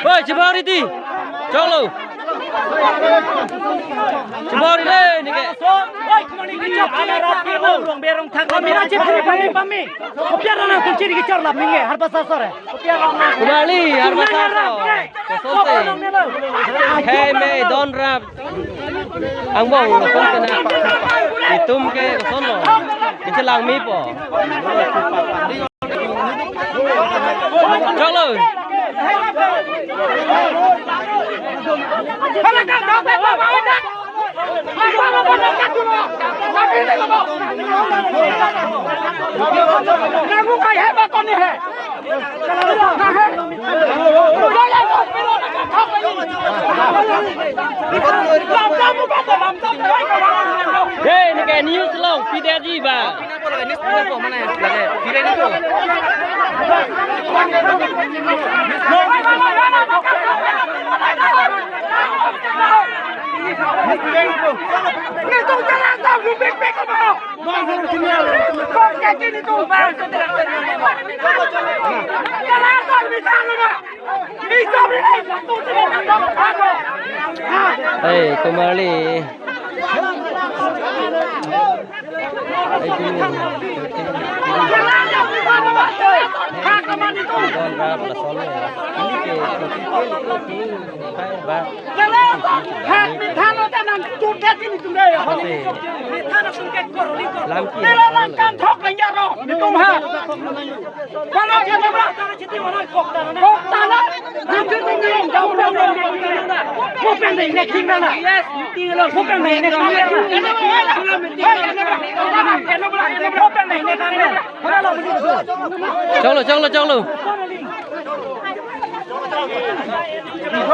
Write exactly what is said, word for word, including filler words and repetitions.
Oi, chibor iti. Choklo. Chibor le neke. Oi, kumani kechok ala rat ke lo. Rong berong thak. Kami aja pami pami pami. Kopi arlo nangtum chiri kechor lap ningke, harbasa sore. Kumali, harbasa so. Kosonte. Khei mei donrap. Angbong kosonte na. Itum ke kosonlo. Ichelang mipo. Choklo. Hey, neke news long, pide ji ba. Hey, kumali. Choklo, choklo, choklo.